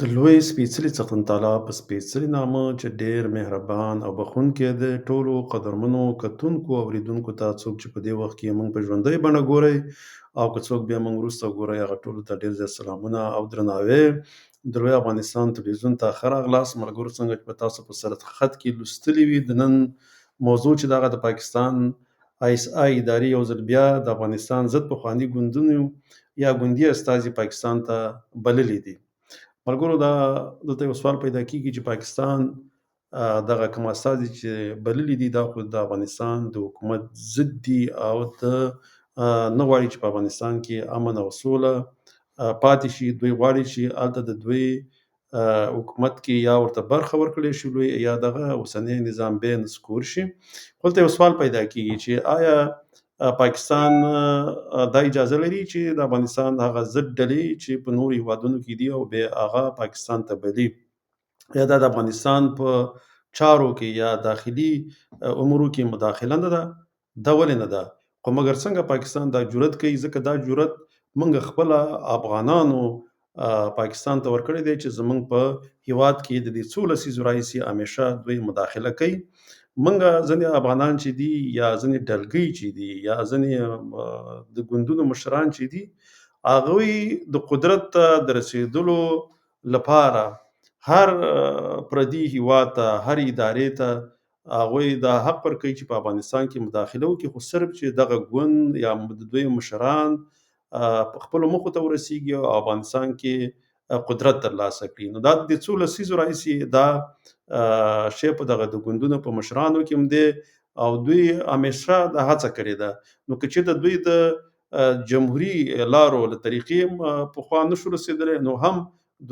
د لوی سپېڅلي څښتن تعالی په سپېڅلي نامه چې ډېر مهربان او بخښونکی دی، ټولو قدرمنو کتونکو او اورېدونکو ته، څوک چې په دې وخت کې موږ په ژوندۍ بڼه ګورئ او که څوک بیا موږ وروسته ګورئ، هغه ټولو ته ډېر زیات سلامونه او درناوی. د لوی افغانستان تلویزیون ته ښه راغلاست. ملګرو، څنګه چې په تاسو په سرخط کې لوستلي وي، د نن موضوع چې دغه د پاکستان آی اس آی ادارې یو ځل بیا د افغانستان ضد پخواني ګوندونو یا ګوندي استازي پاکستان ته بللي دي. ملګرو، دا دلته یو سوال پیدا کیږي چې پاکستان دغه کوم استازي چې بللي دي، دا خو د افغانستان د حکومت ضد دي او د نه غواړي چې په افغانستان کې امن او سوله پاتې شي. دوی غواړي چې هلته د دوی حکومت کې یا ورته برخه ورکړی شي لوی، یا دغه اوسنی نظام به نسکور شي. خو دلته یو سوال پیدا کیږي چې آیا پاکستان دا اجازه لري چې د افغانستان هغه ضد ډلې چې په نورو هیوادونو کې دي او به هغه پاکستان ته بلي، یا دا د افغانستان په چارو کې یا داخلي امورو کې مداخله نه ده؟ دا ولې نه ده؟ خو مګر څنګه پاکستان دا جرأت کوي؟ ځکه دا جرأت موږ خپله افغانانو پاکستان ته ورکړی دی چې زموږ په هیواد کې د دې څو لسیزو راهیسې همیشه دوی مداخله کوي. موږ ځینې افغانان چې دي، یا ځینې ډلګۍ چې دي، یا ځینې د ګوندونو مشران چې دي، هغوی د قدرت ته د رسېدلو لپاره هر پردي هیواد ته، هر ادارې ته هغوی دا حق ورکوي چې په افغانستان کې مداخله وکړي، خو صرف چې دغه ګوند یا د دوی مشران په خپلو موخو ته ورسیږي او افغانستان کې قدرت ترلاسه کړي. نو دا د څو لسیزو راهیسې دا شی په دغه د ګوندونو په مشرانو کې هم دی او دوی همیشه دا هڅه کړې ده. نو که چېرته دوی د جمهوري لارو له طریقې پخوا نه شو رسېدلی، نو هم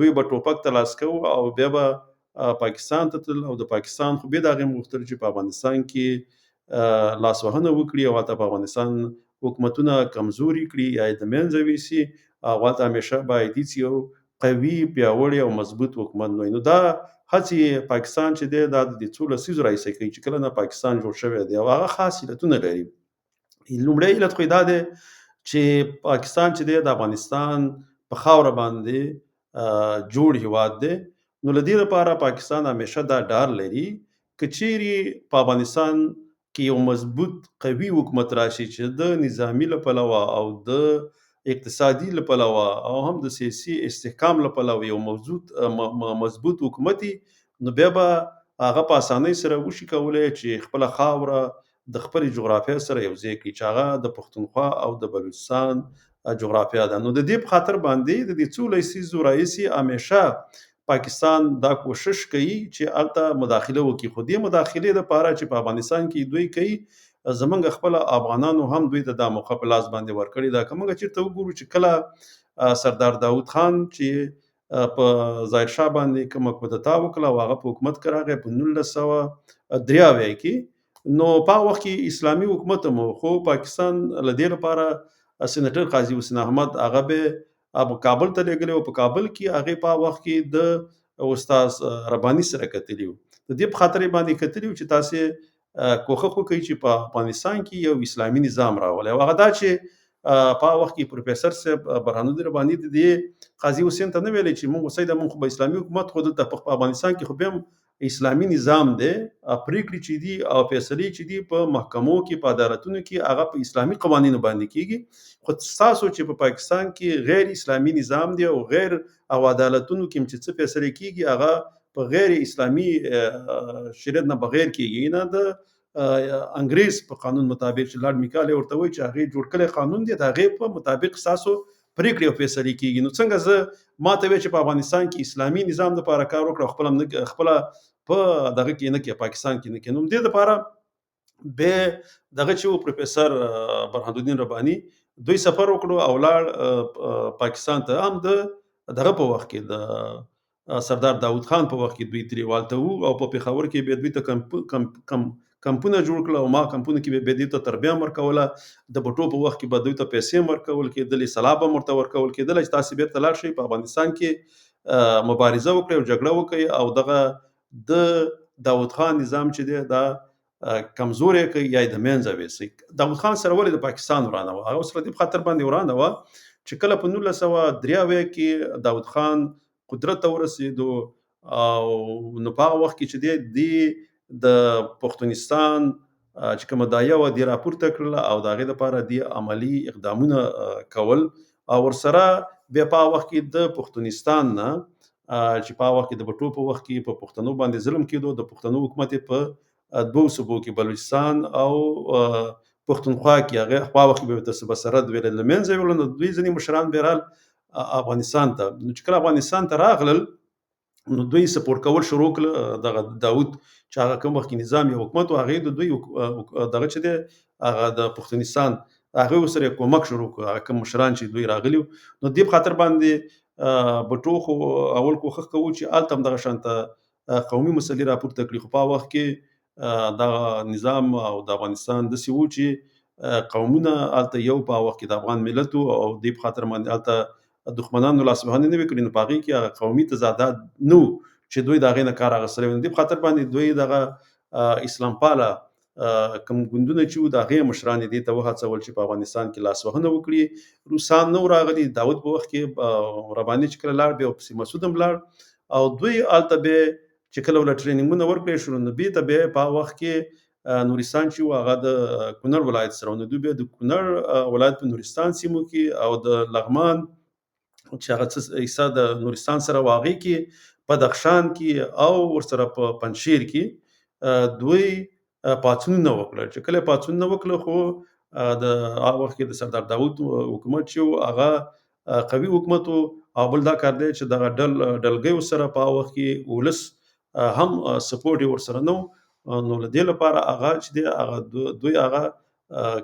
دوی به ټوپک ته لاس کوو او بیا به پاکستان ته تلل. او د پاکستان خو بیا د هغې هم غوښتل چې په افغانستان کې لاسوهنه وکړي او هلته په افغانستان حکومتونه کمزوري کړي یا یې د منځه ویسي، او هلته همیشه باید هیڅ یو قوي، پیاوړی او مضبوط حکومت نه وي. نو دا هڅې پاکستان چې دی، دا د دې څو لسیزو راهیسې کوي چې کله نه پاکستان جوړ شوی دی، او هغه خاص علتونه لري. لومړی علت خو یې دا دی چې پاکستان چې دی د افغانستان په خاوره باندې جوړ هیواد دی. نو له دې لپاره پاکستان همیشه دا ډار لري که چیرې په افغانستان کې یو مضبوط قوي حکومت راشي چې د نظامي له پلوه او د اقتصادي له پلوه او هم د سیاسي استحکام له پلوه یو مضبوط حکومت وي، نو بیا به هغه په اسانۍ سره وشي کولی چې خپله خاوره د خپلې جغرافیا سره یو ځای کړي، چې هغه د پښتونخوا او د بلوچستان جغرافیا ده. نو د دې په خاطر باندې د دې څو لسیزو راهیسې همیشه پاکستان دا کوشش کوي چې هلته مداخله وکړي. خو دې مداخلې لپاره چې په افغانستان کې دوی کوي، زمونږ خپله افغانانو هم دوی ته دا موقع په لاس باندې ورکړې ده. که موږ چېرته وګورو چې کله سردار داود خان چې په ظاهر شاه باندې کومه کودتا وکړه او هغه په حکومت کې راغی په 1973 کې، نو په هغه وخت کې اسلامي حکومت هم و، خو پاکستان له دې لپاره سېنېټر قاضي حسین احمد هغه به کابل ته لېږلی و. په کابل کې هغې په هغه وخت کې د استاد رباني سره کتلي وو. د دې په خاطر یې باندې کتلي وو چې تاسې کوښښ وکړئ چې په افغانستان کې یو اسلامي نظام راولئ. او هغه دا چې په هغه وخت کې پروفیسر صاحب برهان الدین رباني د دې قاضي حسین ته نه ویلې چې موږ سیده موږ خو به اسلامي حکومت، خو دلته په افغانستان کې خو بیا هم اسلامي نظام دی، پرېکړې چې دي او فیصلې چې دي په محکمو کې، په عدالتونو کې، هغه په اسلامي قوانینو باندې کیږي، خو ستاسو چې په پاکستان کې غیر اسلامي نظام دی او غیر او عدالتونو کې چې څه فیصلې کیږي هغه په غیر اسلامي شریعت نه بغیر کیږي، نه د انګریز په قانون مطابق چې لارډ میکالي ورته وایي چې هغې جوړ کړی قانون دی، د هغې په مطابق ستاسو پرېکړې او فیصلې کیږي. نو څنګه زه ما ته وایي چې په افغانستان کې اسلامي نظام دپاره کار وکړه، خپله خپله په دغه کې نه کې، پاکستان کې نه کې. نو دې دپاره به دغه چې و پروفیسر برهان الدین رباني دوی سفر وکړو او لاړ پاکستان ته، هم د دغه په وخت کې د سردار داود خان په وخت کې دوی ترې والته وو، او په پېښور کې بیا دوی ته کمپونه جوړ کړل او ما کمپونو کې به دوی ته تربیه هم ورکوله. د بټو په وخت کې به دوی ته پیسې هم ورکول کېدلې، سلاح به هم ورته ورکول کېدله چې تاسې بېرته لاړ شئ په افغانستان کې مبارزه وکړئ او جګړه وکړئ او دغه د داود خان نظام چې دی دا کمزوری کوي یا یې د منځه ویسي. داود خان سره ولې د پاکستان ورانه وه؟ هغه سره دې په خاطر باندې ورانه وه چې کله په 1973 کې داود خان قدرت ته ورسېدو او نو په هغه وخت کې چې دی د پښتونستان چې کومه دایه وه دی راپورته کړله او د هغې دپاره دی عملي اقدامونه کول. او ورسره بیا په هغه وخت کې د پښتونستان نه چې په هغه وخت کې د بټو په وخت کې په پښتنو باندې ظلم کېدو، د پښتنو حکومت یې په دوو صوبو کې بلوچستان او پښتونخوا کې هغه په هغه وخت کې به ورته صوبه سرحد ویل له منځه یوړل. نو دوی ځینې مشران بیا رال افغانستان ته. نو چې کله افغانستان ته راغلل نو دوی سپورټ کول شروع کړل دغه داود چې هغه کوم وخت کې نظام یا حکومت و، هغې د دوی دغه چې دی هغه د پښتونستان هغې ورسره کومک شروع کړ، هغه کوم مشران چې دوی راغلي وو. نو دې په خاطر باندې بټو خو اول کوښښ کوو چې هلته هم دغه شانته قومي مسلې راپورته کړي، خو په هغه وخت کې دغه نظام او د افغانستان داسې وو چې قومونه هلته یو په هغه وخت کې د افغان ملت و او دې په خاطر باندې هلته دښمنانو لاسوهنې نه وې کړې. نو په هغې کې هغه قومي تضادات نه وو چې دوی د هغې نه کار اخیستلی وي. نو دې په خاطر باندې دوی دغه اسلامپاله کوم ګوندونه چې وو د هغې مشران یې دې ته وهڅول چې په افغانستان کې لاسوهنه وکړي. روسان نه وو راغلي، داود په وخت کې رباني چې کله لاړ بیا ورپسې مسعود هم لاړ او دوی هلته بیا چې کله ورله ټریننګونه ورکړی شول نو بېرته بیا په هغه وخت کې نورستان چې و هغه د کونړ ولایت سره و، نو دوی بیا د کونړ ولایت په نورستان سیمو کې او د لغمان چې هغه څه حصه د نورستان سره و هغې کې، بدخشان کې او ورسره په پنجشیر کې دوی پاڅونونه وکړل. چې کله پاڅونونه وکړل خو د هغه وخت کې د سردار داود حکومت چې و هغه قوي حکومت و. او بل دا کار دی چې دغه ډلګیو سره په هغه وخت کې ولس هم سپورټ یې ورسره نه و. نو له دې لپاره هغه چې دی هغه دوی هغه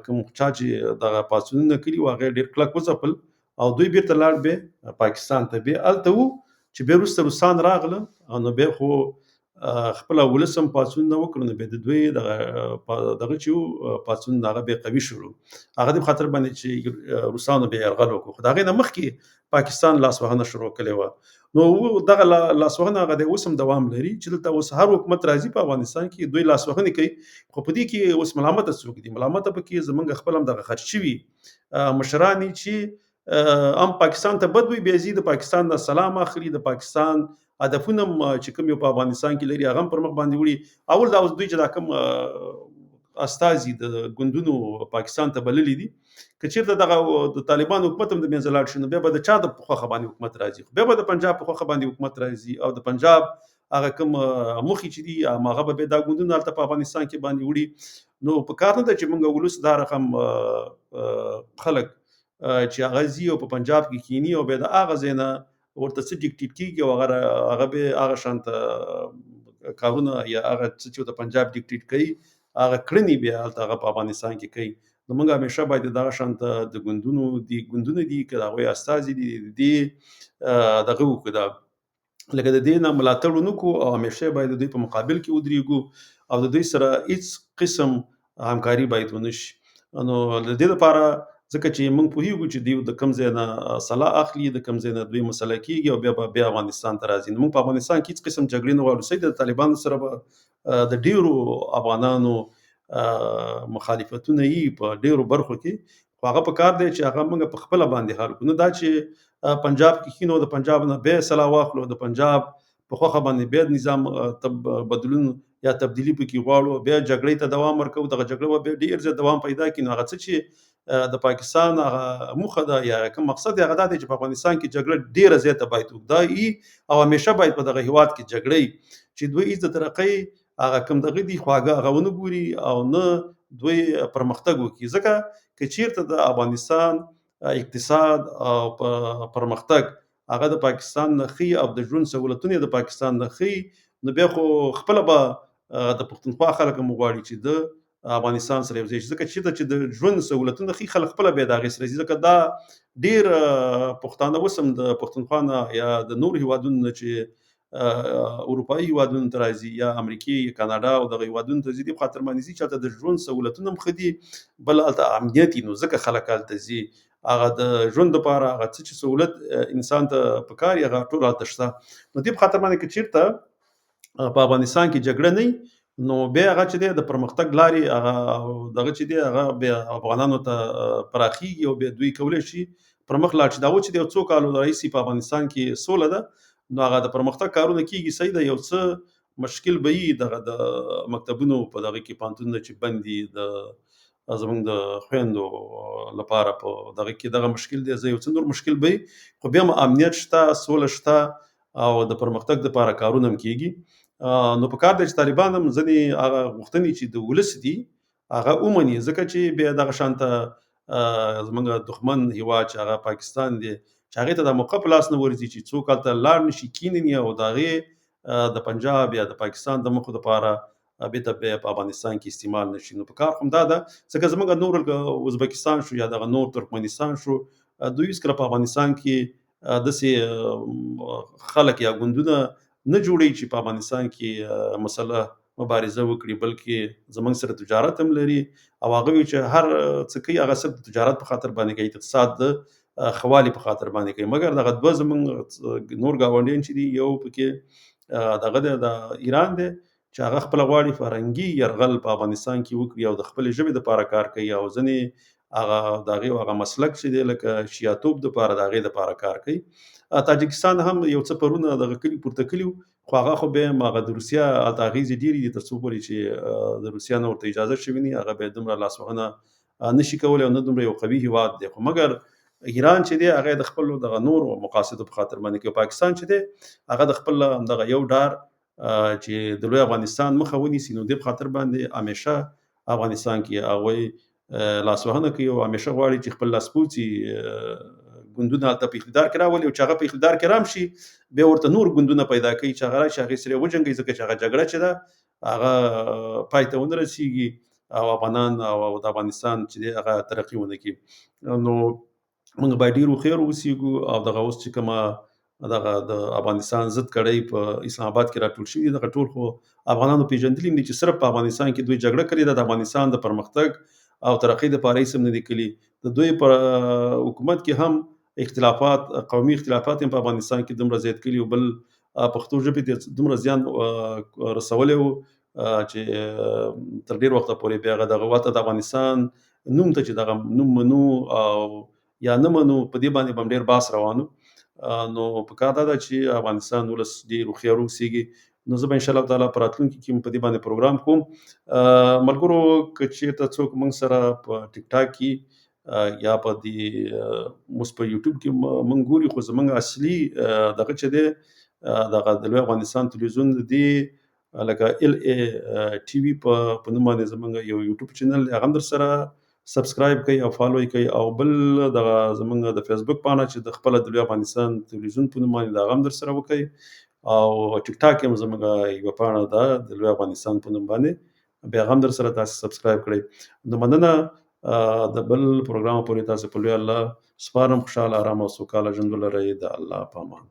کوم چا چې دغه پاڅونونه کړي وو هغه یې ډېر کلک وځپل او دوی بېرته لاړ بیا پاکستان ته. بیا هلته وو چې بیا وروسته روسان راغله نو بیا خو خپله ولس هم پاڅونونه وکړل. نو بیا د دوی دغه دغه چې وو پاڅون هغه بیا قوي شروع، هغه دې په خاطر باندې چې روسانو بیا یرغل وکړو. خو د هغې نه مخکې پاکستان لاسوهنه شروع کړې وه. نو دغه لاسوهنه هغه دی اوس هم دوام لري چې دلته اوس هر حکومت راځي په افغانستان کې دوی لاسوهنې کوي. خو په دې کې اوس ملامته څوک دي؟ ملامته پکې زمونږ خپل هم دغه خرڅ شوي مشران دي چې هم پاکستان ته بد وي، بیا ځي د پاکستان نه سلام اخلي، د پاکستان هدفونه هم چې کوم یو په افغانستان کې لري هغه هم پر مخ باندې وړي. اول دا اوس دوی چې دا کوم استازي د ګوندونو پاکستان ته بللي دي، که چېرته دغه د طالبانو حکومت هم د منځه لاړ شي نو بیا به د چا د خوښه باندې حکومت راځي؟ خو بیا به د پنجاب په خوښه باندې حکومت راځي او د پنجاب هغه کوم موخې چې دي هماغه به بیا دا ګوندونه هلته په افغانستان کې باندې وړي. نو په کار نه ده چې موږ ولس دا رقم خلک چې هغه ځي او په پنجاب کې کینی او بیا د هغه ځای نه ورته څه ډیکټیټ کېږي او هغه بیا هغه شانته کارونه یا هغه څه چې ورته پنجاب ډیکټیټ کوي هغه کړنې بیا هلته هغه په افغانستان کې کوي. نو موږ همیشه باید دغه شانته د ګوندونو دي ګوندونه دي که د هغوی استازي دي دې دغه وکړو، دا لکه د دې نه ملاتړ ونه کړو او همیشه باید د دوی په مقابل کې ودرېږو او د دوی سره هیڅ قسم همکاري باید ونه شي. نو د دې لپاره ځکه چې موږ پوهیږو چې دوی د کوم ځای نه سلا اخلي، د کوم ځای نه دوی مسله کېږي او بیا به بیا افغانستان ته راځي. نو موږ په افغانستان کې هیڅ قسم جګړې نه غواړو. صحیح ده، د طالبانو سره به د ډېرو افغانانو مخالفتونه یي په ډېرو برخو کې، خو هغه په کار دی چې هغه موږ په خپله باندې حل کړو، نه دا چې پنجاب کې کښېنو د پنجاب نه بیا سلا واخلو، د پنجاب په خوښه باندې بیا نظام بدلون یا تبدیلي پکې غواړو، بیا جګړې ته دوام ورکوو. دغه جګړه به بیا ډېر زیات دوام پیدا کړي. نو هغه څه چې د پاکستان هغه موخه ده یا کوم مقصد دی هغه دا دی چې په افغانستان کې جګړه ډېره زیاته باید اوږده وي او همیشه باید په دغه هیواد کې جګړه وي چې دوی هیڅ د ترقۍ هغه کوم دغه دي خواږه هغه ونه ګوري او نه دوی پرمختګ وکړي. ځکه که چیرته د افغانستان اقتصاد او پرمختګ هغه د پاکستان نه ښه او د ژوند سهولتونه د پاکستان نه ښه، نو بیا خو خپله به د پښتونخوا خلک هم غواړي چې د افغانستان سره یو ځای شي. ځکه چېرته چې د ژوند سهولتونه ښي خلک خپله بیا د هغې سره ځي. ځکه دا ډېر پښتانه اوس هم د پښتونخوا نه یا د نورو هېوادونو نه چې اروپایي هېوادونو ته راځي یا امریکې یا کاناډا او دغه هېوادونو ته ځي، دې په خاطر باندې ځي چې هلته د ژوند سهولتونه هم ښه دي، بل هلته امنیت وي، نو ځکه خلک هلته ځي. هغه د ژوند دپاره هغه څه چې سهولت انسان ته پکار وي هغه ټول هلته شته. نو دې په خاطر باندې که چېرته په افغانستان کې جګړه نه وي نو بیا هغه چې دی د پرمختګ لارې هغه دغه چې دی هغه بیا افغانانو ته پراخېږي او بیا دوی کولی شي پر مخ لاړ شي. دا اوس چې دی یو څو کالو راهیسې په افغانستان کې سوله ده، نو هغه د پرمختګ کارونه کیږي. صحیح ده، یو څه مشکل به یي دغه د مکتبونو په دغه کې، پوهنتونونه چې بند دي د زمونږ د خویندو لپاره په دغه کې دغه مشکل دی، زه یو څه نور مشکل به وي، خو بیا هم امنیت شته، سوله شته او د پرمختګ لپاره کارونه هم کیږي. نو په کار دی چې طالبان هم ځینې هغه غوښتنې چې د ولس دي هغه ومني، ځکه چې بیا دغه شانته زمونږ دښمن هیواد چې هغه پاکستان دی، چې هغې ته دا موقع په لاس نه ورځي چې څوک هلته لاړ نه شي، کښېني او د هغې د پنجاب یا د پاکستان د موخو دپاره بیرته بیا په افغانستان کې استعمال نه شي. نو په کار خو همدا ده، ځکه زمونږ نور لکه ازبکستان شو یا دغه نور ترکمنستان شو، دوی هېڅکله په افغانستان کې داسې خلک یا ګوندونه نه جوړوي چې په افغانستان کې مسله مبارزه وکړي، بلکې زمونږ سره تجارت هم لري او هغوی چې هر څه کوي هغه صرف د تجارت په خاطر باندې کوي، اقتصاد د ښه والي په خاطر باندې کوي. مګر دغه دوه زمونږ نور ګاونډیان چې دي، یو پکې دغه دی د ایران دی چې هغه خپله غواړي فرهنګي یرغل په افغانستان کې وکړي او د خپلې ژبې دپاره کار کوي، او ځینې هغه د هغې هغه مسلک چې دی لکه شیعتوب دپاره د هغې دپاره کار کوي. تاجکستان هم یو څه پرونه دغه کلي پورته کړي وو، خو هغه خو بیا هم هغه د روسیا هلته اغېزې ډېرې دي، تر څو پورې چې د روسیا نه ورته اجازه شوې نه هغه بیا دومره لاسوهنه نشي کولی او نه دومره یو قوي هیواد دی. خو مګر ایران چې دی هغه د خپلو دغه نورو مقاصدو په خاطر باندې کوي. پاکستان چې دی هغه د خپل همدغه یو ډار چې د لوی افغانستان مخه ونیسي، نو دې په خاطر باندې همیشه افغانستان کې هغوی لاسوهنه کوي او همیشه غواړي چې خپل لاسپوڅي ګوندونه هلته په اقتدار کې راولي، او چې هغه په اقتدار کې رام شي بیا ورته نور ګوندونه پیدا کوي چې هغه راشي هغې سره وجنګوي، ځکه چې هغه جګړه چې ده هغه پای ته ونه رسېږي او افغانان او د افغانستان چې دی هغه ترقي ونه کړي. نو موږ باید ډېر هوښیار اوسېږو او دغه اوس چې کومه دغه د افغانستان ضد کړۍ په اسلام آباد کې راټول شوي، دغه ټول خو افغانانو پېژندلي دي چې صرف په افغانستان کې دوی جګړه کړې ده، د افغانستان د پرمختګ او ترقۍ دپاره هېڅ هم نه دي کړي. د دوی په حکومت کې هم اختلافات، قومي اختلافات هم په افغانستان کې دومره زیات کړي او بل پښتو ژبې ته دومره زیان رسولی و چې تر ډېر وخته پورې بیا هغه دغه وخت د افغانستان نوم ته چې دغه نوم منو او یا نه منو په دې باندې به هم ډېر بحث روان و. نو په کار دا ده چې افغانستان ولس ډېر هوښیار اوسېږي. نو زه به ان شاء الله تعالی په راتلونکي کې په دې باندې پروګرام کوم. ملګرو که چېرته څوک موږ سره په ټیک ټاک کې یا په دې اوس په یوټیوب کې موږ ګوري، خو زموږ اصلي دغه چې دی دغه د لوی افغانستان تلویزیون دی لکه ال ای ټي وي په نوم باندې زموږ یو یوټیوب چینل دی، هغه هم در سره سبسکرایب کړئ او فالو یې کړئ. او بل دغه زموږ د فیسبوک پاڼه چې د خپله د لوی افغانستان تلویزیون په نوم باندې هغه هم در سره وکړئ. او ټیک ټاک هم زموږ یوه پاڼه ده د لوی افغانستان په نوم باندې، بیا هغه هم در سره تاسې سبسکرایب کړئ. نو مننه، د بل پروګرام پورې تاسې په لوی الله سپارم. خوشحاله، ارام او سوکاله ژوند ولرئ. د الله په امان.